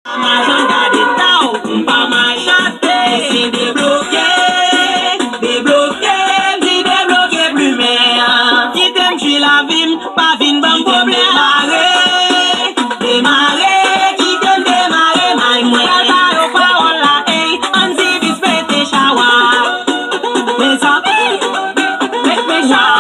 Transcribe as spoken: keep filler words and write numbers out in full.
Machann, gade ta w, m pa machann. Se debloke, debloke, m di debloke plimen an. Kite m jwi lavi m, pa vin ban m pwoblèm. Demare, demare, kite m demare, may mwen. Pral ba yo pawòl la, ey, ann di bis pete chawa. Mezanmi, mezanmi.